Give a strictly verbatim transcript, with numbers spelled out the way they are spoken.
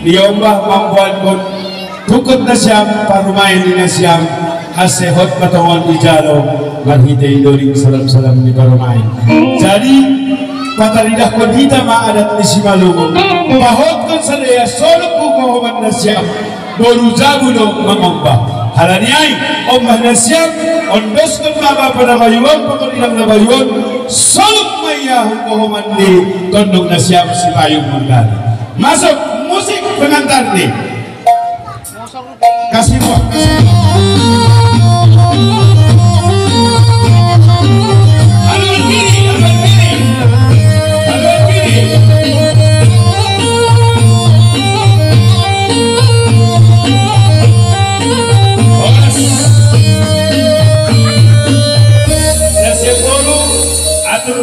Ia ombah mamboankon tungkot nasiam, parumaen ni nasiam, ase hot ma tongon dijalo marhitei doli salam-salam ni parumaen. Jadi, pataridahkon hita ma adat ni Simalungun, pahothon sada ia solup tu hahoman nasiam, boru jabu do mangombah. Halani ai, ombah nasiam, ondoskon ma bapa na bayu on pakon inang na bayu on, solup ma ia tu hahoman ni tondong nasiam Sipayung Mandali. Masuk musik pengantar ni. Kasih buah. Haluan diri, haluan diri. Haluan diri. Horas. Nasiam boru, atur